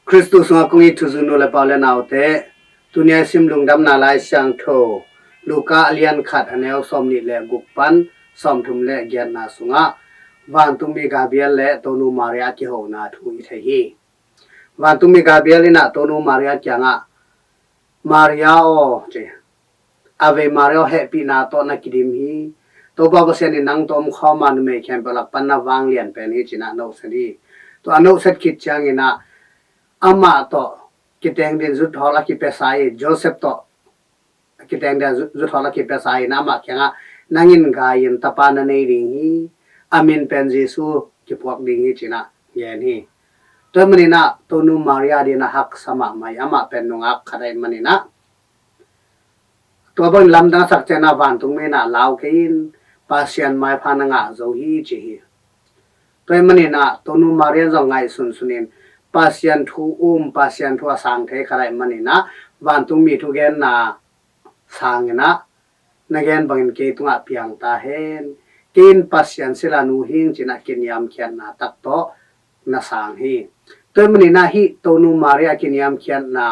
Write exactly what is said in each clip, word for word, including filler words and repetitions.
Khristu sungah kong it thuzui nu le pa u le naute, tuni a i sim Lungdamna Lai Siangtho Luka a lian khat, a neu sawmnih le guk pan sawmthum le giatna sungah vantungmi Gabriel le Tonu Maria kihona thu i thei hi. Vantungmi Gabriel in ah Tonu Maria kiangah, "Maria aw," ci, "Ave Maria aw, hehpihna tawh na kidim hi. Topa Pasian in nang tawh om khawm a, numei khempeuh lak pan na vanglian pen hi," ci-in ah nohset hi. Tua a nohset khit ciangin ah amah tawh kiteng ding zuthawl a kipiasa hi. Joseph tawh kiteng ding zuthawl a kipiasa hi. Amah kiangah, "Nang in gai in tapa na nei ding hi. A min pen Jesu kiphuak ding hi," ci-in ah gen hi. Tua ahih manin ah Tonu Maria adingin ah haksa mahmah hi. Amah pen nungak khat ahih manin ah tua bangin lamdang a sak ciangin ah vantungmi in ah lau kei in, Pasian maipha na ngah zo hi, ci hi. Tua ahih manin ah Tonu Maria zong ngaihsunsun in Pasian thu um, Pasian thu a sang thei khat ahih manin ah vantungmi thugenna sangin ah, "Na gen bangin kei tungah piang ta hen. Kei in Pasian silanu hi ing," ci-in ah kiniamkhiatna tak tawh na sang hi. Tua ahih manin ah hih Tonu Maria kiniamkhiatna,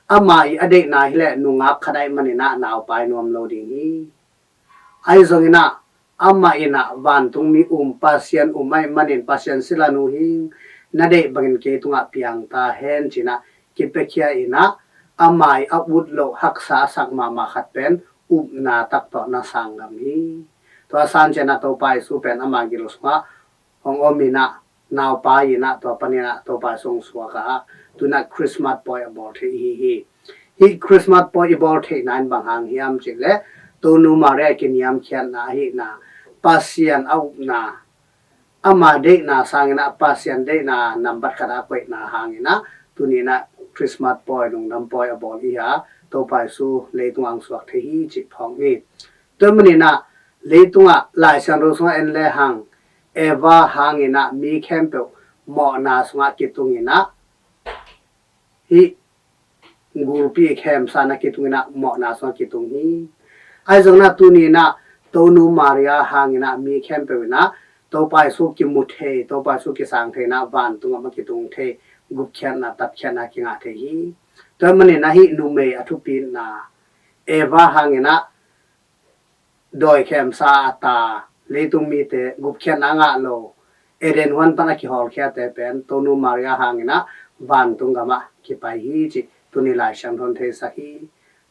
amah i a deihna hi leh nungak khat ahih manin ah naupai nuam lo ding hi. Ahi zongin ah amah in ah vantungmi um, Pasian um ahih manin, "Pasian silanu hi ing, na deih bangin kei tungah piang ta hen," ci-in ah kipiakhia in ah, amah i a ut loh haksa a sak mahmah khat pen upna tak tawh na sang ngam hi. Tua a san ciangin ah Topa Jesu pen ama gil sungah hong om in ah, naupai in ah, tua panin ah Topa Jesu hong suak a, tu-in ah Christmas pawi a bawl thei i hi hi. Hih Christmas pawi i bawl theihna in bang hang hiam cih leh, Tonu Maria kiniamkhiatna ahihna, Pasian a upna, ama deihna sangin ah Pasian deihna nambat khat a koihna hangin ah tuni-in ah Christmas pawi, lungdam pawi a bawl i hi a, Topa Jesu leitungah hong suak thei hi cih phawk ni. Tua ahih manin ah leitungah Lai Siangtho sungah en lehang, Eva hangin ah mi khempeuh mawhna sungah kitung in ah, hih gulpi khemsa na kitung in ah mawhna sungah kitung hi. Ahi zongin ah tuni-in ah Tonu Maria hangin ah mi khempeuh in ah Topa Jesu kimu thei, Topa Jesu kisang thei in ah vantungah mah kitung thei, gupkhiatna, tatkhiatna kingah thei hi. Tua ahih manin ah hih numei a thupitna, Eva hangin ah dawi khemsa a ta, leitung mite gupkhiatna a ngah lo, Eden huan pan a kihawlkhiate pen Tonu Maria hangin ah vantung gamah kipai hi cih tuni Lai Siangtho in theisak hi.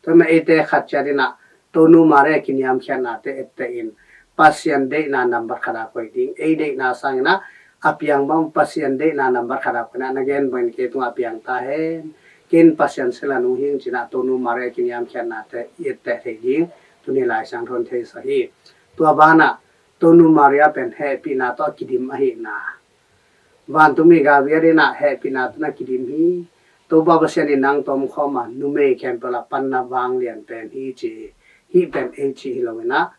Tua ahih manin eite khat ciat in ah Tonu Maria kiniamkhiatnate etteh in, Pasian deihna nambat khat a koih ding, ei deihna sangin ah a piang bang Pasian deihna nambat khat a koih in ah, "Na gen bangin kei tungah piang ta hen, kei in Pasian silanu hi ing," ci-in ah Tonu Maria kiniamkhiatnate i etteh theih ding tuni Lai Siangtho in theisak hi. Tua banah Tonu Maria pen hehpihna tawh a kidim ahihna, vantungmi Gabriel in ah hehpihna tawh na kidim hi. Topa Pasian in nang tawh om khawm a, numei khempeuh lak pan na vanglian pen hi, ci hi. Hih pen ei cih hi lo in ah,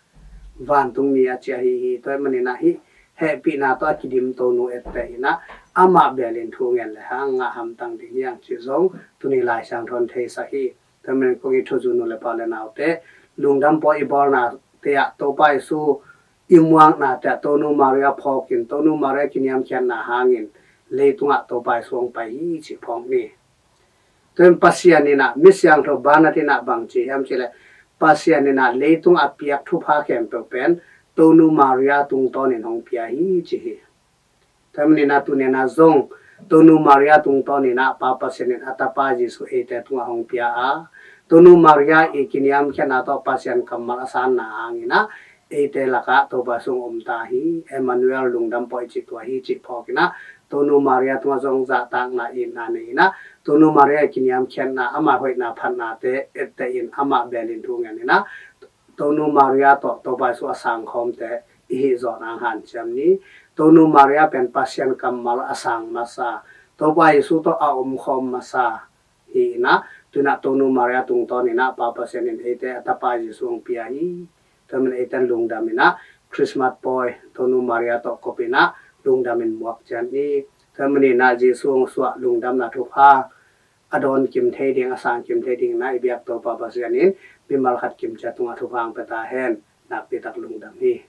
vantungmi a cih ahi hi. Tua ahih manin ah hih hehpihna tawh a kidim Tonu etteh in ah, amah bel in thu ngen lehang ngah hamtang ding hi hang cih zong tuni Lai Siangtho in theisak hi. Tua ahih manin kong it thuzui nu le pa u le naute, lungdam pawi i bawlnate ah Topa Jesu i muaknate ah Tonu Maria phawk in, Tonu Maria kiniamkhiatna hangin leitungah Topa Jesu hong pai hi cih phawk ni. Tua ahih manin Pasian in ah, mi siangtho Bernard in ah bang ci hiam cih leh, Pasian in ah leitung a piak thupha khempeuh pen Tonu Maria tungtawn in hong pia hi, ci hi. Tua ahih manin ah tuni-in ah zong Tonu Maria tungtawn in ah Pa Pasian in a Tapa Jesu eite tungah hong pia a, Tonu Maria i kiniamkhiatna tawh Pasian kammal a sanna hangin ah eite lakah Topa Jesu hong om ta hi. Emmanuel, lungdam pawi cih tua hi cih phawk in ah, Tonu Maria tungah zong zahtakna, itna nei in ah, Tonu Maria i kiniamkhiatna, ama hoihna phatnate etteh in, amah bel in thu ngen in ah, Tonu Maria tawh Topa Jesu a sangkhawmte i hih zawh nang hanciam ni. Tonu Maria pen Pasian kammal a sang masa, Topa Jesu tawh a omkhawm masa hi in ah, tu-in ah Tonu Maria tungtawn in ah Pa Pasian in eite a Tapa Jesu hong pia hi. Tua ahih manin eite in lungdam in ah Christmas pawi Tonu Maria tawh kop in ah lungdam in muak ciat ni. Tua ahih manin ah Jesu hong suah lungdamna thupha a dawn kim thei ding, a sang kim thei ding in ah i biak Topa Pasian in mimal khat kimciat tungah thupha hong pia ta hen. Nakpi tak lungdam hi.